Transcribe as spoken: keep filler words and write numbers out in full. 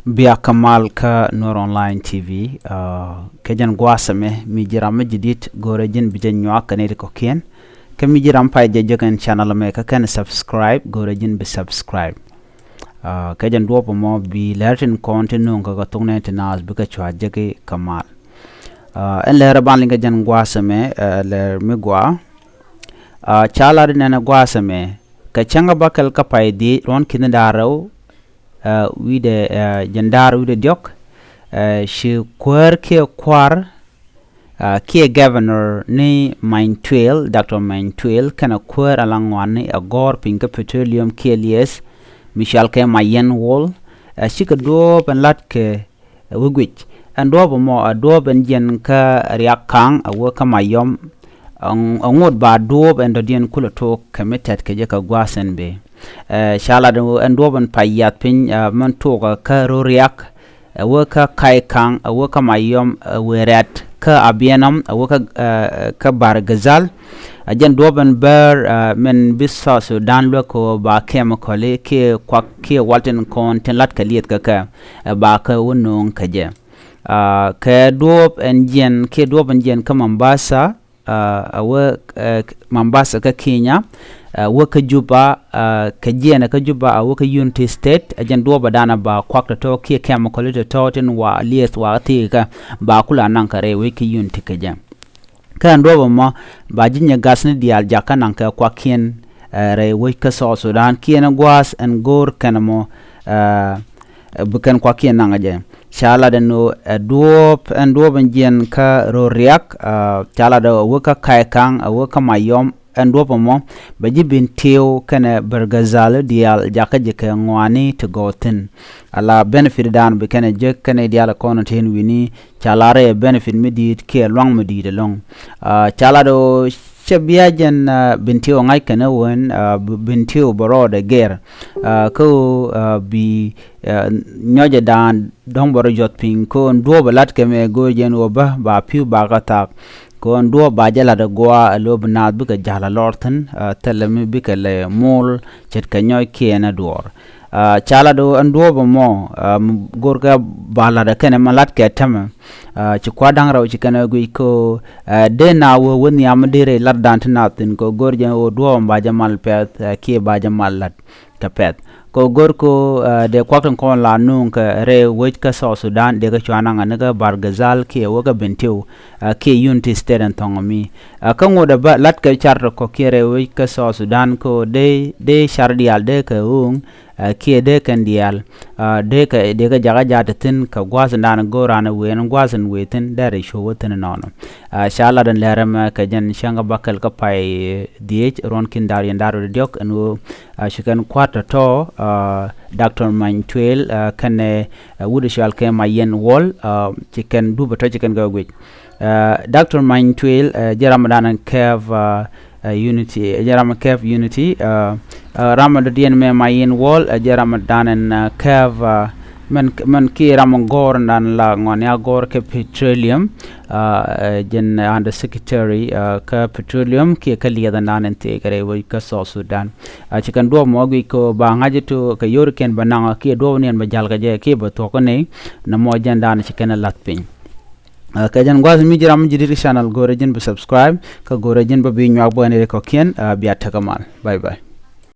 Bia kä mal kä Nuer Online T V. Kɛ jɛn gua̱a̱th ɛmɛ, mi ji̱ ram mi ji̱ di̱t, go̱rɛ ji̱n bi jɛ nyuak kɛ nɛy ti kɔ̱kiɛn. Kä mi ji̱ ram pay jɛ jek ɛn channel ɛmɛ kä kɛn subscribe, go̱rɛ ji̱n bi subscribe. Kɛ jɛn duɔ̱ɔ̱p ɛmɔ bi lɛr tin kɔn ti nuŋ kɛ kɛ thok nɛn ti naath bikɛ cua jek i̱ kä mal. Ɛn lɛr ɛ ban liŋ kɛ jɛn gua̱a̱th ɛmɛ, lɛr mi gɔaa. Ca lat inɛn ɛ gua̱a̱th ɛmɛ kɛ cäŋ ɛ bäkɛl kä pay dhiec ruɔ̱n ki̱n da̱ŋ rɛw, wi̱dɛ jɛn da̱ŋ rɛw wi̱dɛ diɔ̱k, ci kuäär kiɛ kua̱r kiɛ governor ni Many Tuel, Doctor Many Tuel, kɛnɛ kuäär ala ŋuani ɛ gɔ̱r piny kä petroleum kiɛ lieth mi cɔal kɛ Mayen Wol. Cikɛ duɔ̱ɔ̱p ɛn la̱t kɛ ɛ wä guic. Ɛn duɔ̱ɔ̱p ɛmɔ ɛ duɔ̱ɔ̱p ɛn jiɛn kä Riak Kaŋ ɛ wä kä Mayɔm. Ɛ ŋot ba duɔ̱ɔ̱p ɛn dɔ̱diɛn kulɛ tok kɛ mi tɛt kɛ jɛ kɛ gua̱a̱th ɛn bëë. Ca lat ɛn duɔ̱ɔ̱p ɛn pay yiath piny, mɛn tok kä Roriak ɛ wä kä Kaikaŋ ɛ wä kä Mayɔm, ɛ wëë rɛ̈t kä Abiɛnɔm ɛ wä kä Bar Gazal. Ɛ jɛn duɔ̱ɔ̱p ɛn bäär mɛn bi South Sudan luäk kɛ ɣöö ba kɛm kɔli kiɛ kuak kiɛ wal tin kɔn tin la̱t kɛ lieth kɛ kɛ, ɛ ba kɛ wä nööŋ kɛ jɛ. Kɛ duɔ̱ɔ̱p ɛn jiɛn kiɛ duɔ̱ɔ̱p ɛn jiɛn kä Mombasa, ɛ wä Mombasa kä Kenya, ɛ wä kä Juba, kɛ jiɛn kä Juba ɛ wä kä Unity State. Ɛ jɛn duɔ̱ɔ̱p ɛ danɛ ba kuak tɔ̱tɔ̱ kiɛ kɛm kɔli tɔ̱tɔ̱ tin wa lieth wa thi̱i̱kä ba kula naŋ kɛ rɛy wec kä Unity kɛ jɛ. Kä ɛn duɔ̱ɔ̱p ɛmɔ ba ji̱ nyɛ ga̱thni diaal jakä naŋ kɛ kuakiɛn rɛy wec kä South Sudan kiɛn gua̱a̱th ɛn go̱o̱r kɛn ɛmɔ bi kɛn kuakiɛn naŋ jɛ. Ca lat ɛn ɣöö ɛ duɔ̱ɔ̱p ɛn duɔ̱ɔ̱p ɛn jiɛn kä Roriak, ca lat ɛ wä kä Kaikaŋ ɛ wä kä Mayɔm. Ɛn duɔ̱ɔ̱p ɛmɔ bɛ ji̱ Bentiu kɛnɛ Bar Gazal diaal jakä ji̱ kɛ ŋuani ti gɔw thi̱n. Ala benefit dan bi kɛnɛ jek kɛnɛ diaal kɔn tin wi̱ni. Ca lar ɛ benefit mi di̱i̱t kiɛ luaŋ mi di̱i̱t ɛlɔ̱ŋ. Ca lar ɛ ɣöö cɛ bia jɛn Bentiu ŋa̱c kɛn ɛ wen Bentiu bɛ rɔɔdɛ gɛr kä ɣöö bi nyɔcɛ daan dɔ̱ŋ bɛ rɔ juɔth piny kä ɣöö duɔ̱ɔ̱p ɛ la̱t kɛ mɛ go̱o̱r jɛn ɣöö bä ba pi̱w ba kä thaak. Kɛ ɣöö duɔ̱ɔ̱p ba jɛ la̱t ɛ gua̱a̱ ɛ lo̱o̱ bi naath bikɛ ja̱l ɛ lɔr thi̱n, thilɛ mi bikɛ lɛ muul ce̱tkɛ nyɔc kiɛn ɛ duɔ̱ɔ̱r. Ca lat ɣöö ɛn duɔ̱ɔ̱p ɛmɔ go̱rkɛ ba la̱t ɛ kɛnɛ ma la̱t kɛ täämɛ. Ci kua̱r da̱ŋ rɛw ci kɛn ɛ guic kä ɣöö dee na wee wä nhiam mi dee rɛy la̱tdan ti naath thi̱n kɛ ɣöö go̱r jɛn ɣöö duɔ̱ɔ̱p ɛmɔ ba jɛ mal pɛ̈th kiɛ ba jɛ mal la̱t kɛ pɛ̈th. Kɛ ɣöö go̱r kɛ ɣöö dee kuak tin kɔn la nuŋ kɛ rɛy wec kä South Sudan dee kɛ cua naŋ ɛ ni kä Bar Gazal kiɛ wä kä Bentiu kiɛ Unity State ɛn thɔ̱ŋ mi. Kä ŋot ɛ bä la̱t kɛ car ti kɔ̱kiɛn rɛy wec kä South Sudan kɛ ɣöö dee dee car diaal dee kɛ ɣööŋ kiɛ dee kɛn diaal dee kɛ dee kɛ jakä jaat ti thi̱n kɛ gua̱a̱th in dan go̱o̱r an ɛ wëë ɛn gua̱a̱th in wëë thi̱n dee rɛy cuɔ wä thi̱n inɔnɔ. Ca lat ɛn lɛr ɛmɛ kɛ jɛn cäŋ kä bäkɛl kä pay dhiec ruɔ̱n ki̱n da̱r yɛn da̱r rɔ diɔ̱k ɛn ɣöö ci kɛn kua̱r tɔ̱tɔ̱ Doctor Many Tuel kɛnɛ wut cɔal kɛ Mayɛn Wol, ci kɛn dup tɔ̱ ci kɛn kɛ guic. Doctor Many Tuel jɛ ram dan ɛn kɛɛp Unity, jɛ ram kɛɛp Unity. Ram dɔ̱diɛn mɛ Mayɛn Wol jɛ ram dan ɛn kɛɛp mɛn mɛn kiɛ ram gɔ̱r dan la ŋɔn ya gɔ̱r kɛ petroleum. Jɛn under secretary kä petroleum kiɛ kä liɛth dan ɛn thieek rɛy wec kä South Sudan. Ci kɛn duɔ̱ɔ̱p mɔ guic kɛ ba ŋa̱c ito kɛ yorikiɛn bɛ naŋ kiɛ duɔ̱ɔ̱p niɛn bɛ ja̱l kɛ jɛ kiɛ bɛ thuɔ̱k kɛ ni nɛ mɔ jɛn dan ci kɛn lath piny. Kɛ jɛn gua̱th mi ji̱ ram ji̱ di̱t kä channel go̱rɛ ji̱n bi subscribe kä go̱rɛ ji̱n bä bi nyuak bä ni ri kɔ̱kiɛn. Bia tekɛ mal. Bye bye.